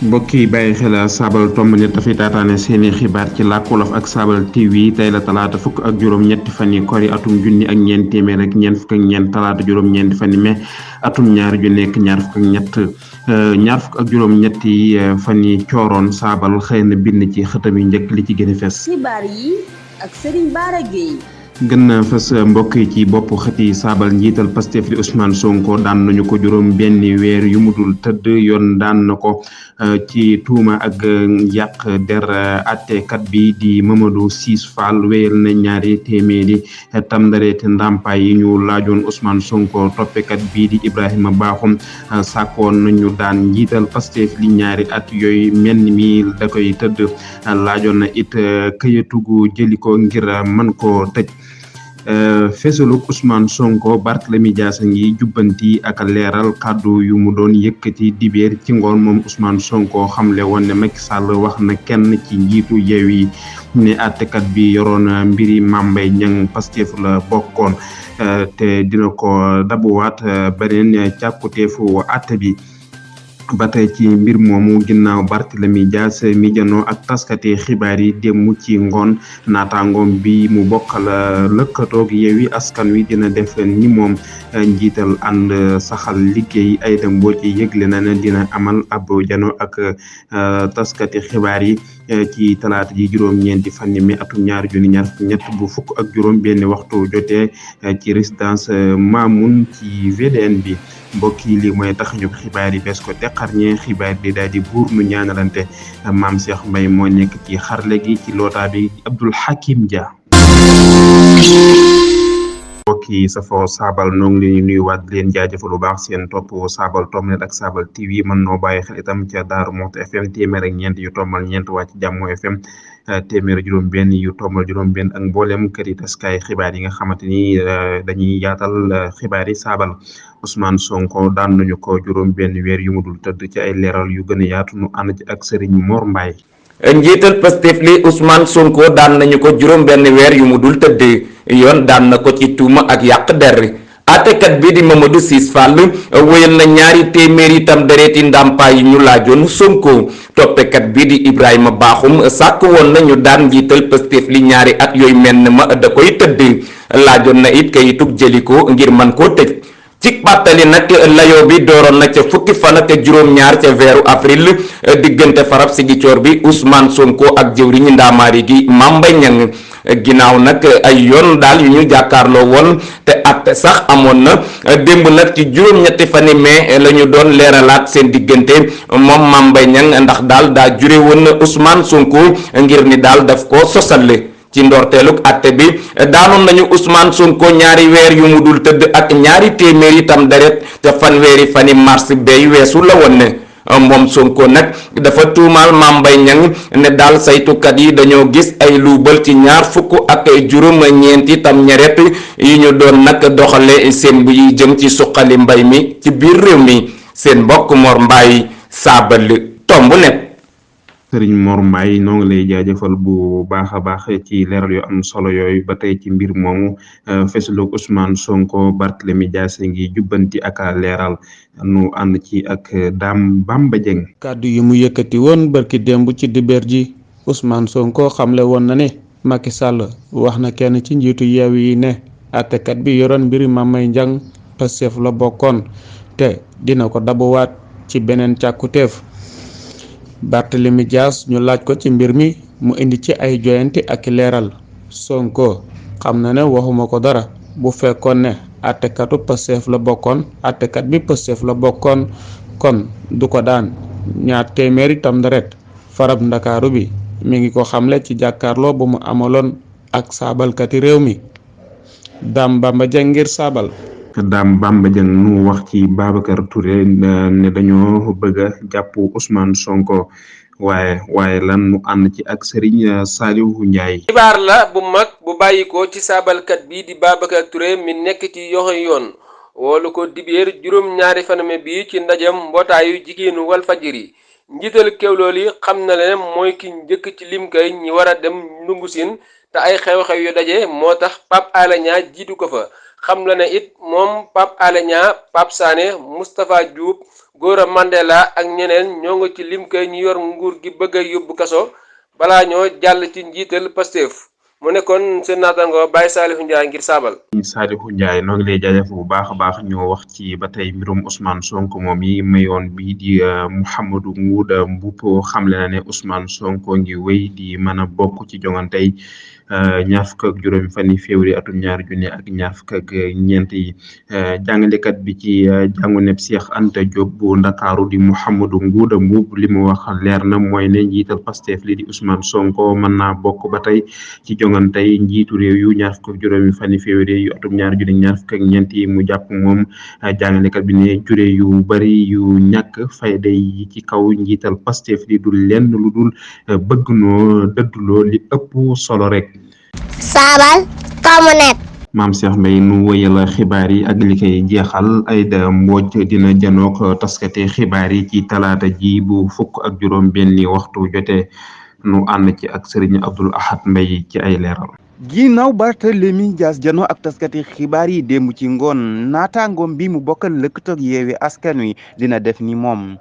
mbokk yi bàyyi xel Saabal tomb nit dafay taataane seeni xibaar ci làkku wolof ak Saabal TV tey la talaata fukk ak juróom-ñetti fan yi kori atum junni ak ñeent téeméer ak ñeent fukk ak ñeent talaata juróom-ñeenti fan yi mai atum ñaari junni ak ñaar fukk ak ñett ñaar fukk ak juróom-ñetti fan yi cooroon Saabal xëy na bind ci xëtam yu njëkk li ci gën a fes. xibaar yi ak Serigne Bara Gueye. gën na fës mbokk yi ci bopp xëti Saabal njiital Pastef li Ousmane Sonko daan nañu ko juróom benn weer yu mu dul tëdd yoon daan na ko ci tuuma ak yàq der attekat bi di Mamadou Ciss Fall wéyal na ñaari téeméeri tamdareet ndàmpaay yi ñu laajoon Ousmane Sonko toppekat bii di Ibrahima Bakhoum sàkkoon nañu daan njiital Pastef li ñaari at yooyu mel ni mi da koy tëdd laajoon na it këyatugu jëli ko ngir mën koo tëj. Fesaluk Ousmane Sonko Barthélémy Dias ngi jubbanti ak leeral kàddu yu mu doon yëkkati dibeer ci ngoon moom Ousmane Sonko xamle woon ne Macky Sall wax na kenn ci njiitu Yewwi ne àttekat bi yoroon mbiri Mame Mbaye Niang Pastef la bokkoon te dina ko dabuwaat beneen càkkuteefu àtte bi. ba tey ci mbir moomu ginnaaw Barthélémy Dias mi janoo ak taskati xibaar yi démb ci ngoon naataangoom bi mu bokkal lëkkatoog Yewwi Askan Wi dina def ni moom njiital ànd saxal liggéey Aïda Mbodj yëgle na ne dina amal ab janoo ak taskati xibaar yi ci talaata ji juróom-ñeenti fan yi mi atum ñaari junni ñaar fukk ñett bu fukk ak juróom benn waxtu jotee ci résidence Mamoun ci VDN bi. mbokk yi lii mooy tax ñu xibaar yi bes ko teqarñe xibaar di daal di buur nu ñaanalante Mame Cheikh Mbaye moo nekk ci xarle gi ci loota bi Abdoul Hakim Dia. mbokk yi safoo Saabal noo ngi leen nuyuwaat di leen jaajëfal bu baax seen topp Saabal tomnet ak Saabal TV mën noo bàyyi xel itam ca Daaru Muxti FM téeméer ak ñeent yu tombal ñeent waa ci Jàmmo FM téeméer juróom benn yu tombal juróom benn ak mboolem kër yi taskaay xibaar yi nga xamante ni dañuy yaatal xibaar yi Saabal. Ousmane Sonko daan nañu ko juróom benn weer yu mu dul tëdd ci ay leeral yu gën a yaatu nu ànd ci ak Serigne Mor Mbaye. njiital Pastef li Ousmane Sonko daan nañu ko juróom benn weer yu mu dul tëdd yoon daan na ko ci tuuma ak yàq der àttekat bi di Mamadou Ciss Fall wéyal na ñaari téeméeri itam dereeti ndàmpaay yi ñu laajoon Sonko toppekat bi di Ibrahima Bakhoum sàkk woon na ñu daan njiital Pastef li ñaari at yooyu mel ne ma da koy tëdd laajoon na it kayitug jëli ko ngir man koo tëj. ci pàttali nag layoo bi dooroon na ca fukki fan ak juróom-ñaar ca weeru avril diggante farab Ziguinchor bi Ousmane Sonko ak jëwriñu ndaamaari gi Mame Mbaye Niang ginnaaw nag ay yoon daal yu ñu jàkkaarloo woon te at sax amoon na démb nag ci juróom-ñetti fani mai la ñu doon leeralaat seen diggante moom Mame Mbaye Niang ndax daal daa jure woon na Ousmane Sonko ngir ni daal daf ko sosal ci ndorteeluk atte bi daanoon nañu Ousmane Sonko ñaari weer yu mu dul tëdd ak ñaari téeméeri tam deret te fanweeri fani mars bay weesu la woon ne moom Sonko nag dafa tuumaal Mame Mbaye Niang ne daal saytukat yi dañoo gis ay luubal ci ñaar fukk ak juróom ñeenti tam ñeret yi ñu doon nag doxale semb yi jëm ci suqali mbay mi ci biir réew mi seen mbokk Mor Mbaye Saabal tomb net. Sëriñ Mor Mbaye noo ngi lay jaajëfal bu baax a baax ci leeral yu am solo yooyu ba tey ci mbir moomu fesalug Ousmane Sonko Barthélémy Dias ngi jubbanti ak leeral nu ànd ci ak Dame Bamba Dieng. kàddu yi mu yëkkati woon barki démb ci dibeer ji Ousmane Sonko xamle woon na ne Macky Sall wax na kenn ci njiitu Yewwi yi ne àttekat bi yoroon mbiri Mame Mbaye Niang Pastef la bokkoon te dina ko dabuwaat ci beneen càkkutéef. Barthélémy Dias ñu laaj ko ci mbir mi mu indi ci ay joyanti ak leeral Sonko xam na ne waxuma ko dara bu fekkoon ne àttekatu Pastef la bokkoon àttekat bi Pastef la bokkoon kon du ko daan ñaar téeméeri tam deret farab ndakaaru bi mi ngi ko xamle ci jàkkaarloo bu mu amaloon ak saabalkati réew mi Dame Bamba Dieng ngir Saabal. Dame Bamba Dieng nu wax ci Babacar Touré ne dañoo bëgg a jàpp Ousmane Sonko waaye lan mu ànd ci ak Serigne Saliou Ndiaye. xibaar la bu mag bu bàyyikoo ci saabalkat bi di Babacar Touré mi nekk ci yoxo yoon woolu ko dibéer juróom-ñaari faname bi ci ndajam mbootaayu jigéenu Walfadjri njiital Kéwoulo yi xam na leen mooy ki njëkk ci lim kay ñi war a dem ndungu siin te ay xew-xew yu daje moo tax Pape Alé Niang jiitu ko fa xam la ne it moom Pape Alé Niang Pape Sané Moustapha Diop Gora Mandela ak ñeneen ñoo nga ci lim kay ñu yor nguur gi bëgg a yóbbu kaso balaa ñoo jàll ci njiital Pastef mu nekkoon seen naataango Baye Salihou Ndiaye ngir saabal. Salihou Ndiaye noo ngi lay jaajëf bu baax a baax ñoo wax ci ba tey mbirum Ousmane Sonko moom yi mayoon bi di Mouhamadou Ngouda Mboup xamle na ne Ousmane Sonko ngi wéy di mën a bokk ci jongantey ñaar fukk ak juróomi fan yi février atum 2024 yi jàngalekat bi ci jàngu neb Cheikh Anta Diop bu Ndakaaru di Mouhamadou Ngouda Mboup li mu wax leer na mooy ne njiital Pastef li di Ousmane Sonko mën naa bokk ba tey ci jongantey njiitu réew yu ñaar fukk ak juróomi fan yi février yu atum 2024 yi mu jàpp moom jàngalekat bi ne jure yu bari yu ñàkk fayda yi ci kaw njiital Pastef li dul lenn lu dul bëgg noo dëdduloo li ëpp solo rek. saabal communet. Maam Cheikh Mbaye nu wëyal xibaar yi ak li koy jeexal Aïda Mbodj dina janook taskate xibaar yi ci talaata ji bu fukk ak juróom benni waxtu jotee nu ànd ci ak Serigne Abdoul Ahad Mbaye ci ay leeral. ginnaaw Barthélémy Dias janoo ak taskati xibaar yi démb ci ngoon naataangoom bi mu bokkal lëkkatoog Yewwi Askan Wi dina def ni moom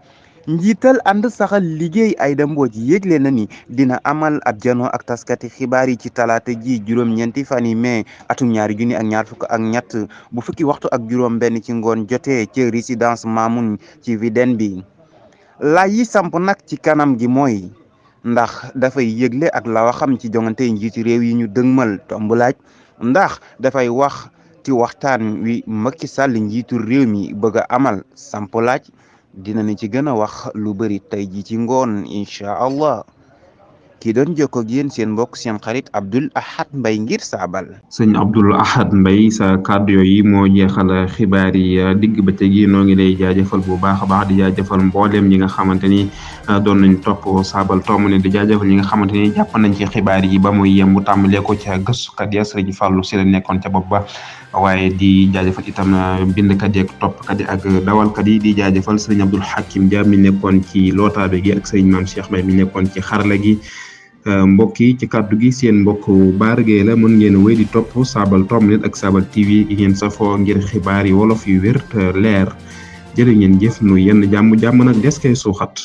njiital ànd saxal liggéey Aïda Mbodj yégle na ni dina amal ab janoo ak taskati xibaar yi ci talaata ji juróom-ñeenti fan yi mai atum 2023 bu fukki waxtu ak juróom benn ci ngoon jotee ci résidence Mamoun ci Vidène bi laaj yi samp nag ci kanam gi mooy ndax dafay yëgle ak la waxam ci jongante njiiti réew yi ñu dëgmal tomb laaj ndax dafay wax ci waxtaan wi Macky Sall njiitu réew mi bëgg a amal samp laaj dina ni ci gën a wax lu bëri tey ji ci ngoon incha allah ki doon jokkoo ak yéen seen mbokk seen xarit Abdoul Ahad Mbaye ngir saabal. sëñ Abdoul Ahad Mbaye sa kàddu yooyu moo jeexal xibaar yi digg bëccëg yi noo ngi lay jaajëfal bu baax a baax di jaajëfal mbooleem ñi nga xamante ni doon nañ topp saabal tomb ne di jaajëfal ñi nga xamante ni jàpp nañ ci xibaar yi ba muy yem bu tàmbalee ko ca gëstukat ya sëriñ Fallou si la nekkoon ca bopp ba waaye di jaajëfal itam bindkat yi ak toppkat yi ak dawalkat yi di jaajëfal sëriñ Abdoul Hakim Dia mi nekkoon ci lootaabe gi ak sëriñ Mame Cheikh Mbaye mi nekkoon ci xarala gi. mbokk yi ci kàddu gi seen mbokk Bara Gueye la mën ngeen wéy di topp Saabal Tomnet ak Saabal TV gi ngeen safoo ngir xibaar yi wolof yu wér te leer jërë ngeen jëf nu yenn jàmm nag des koy suuxat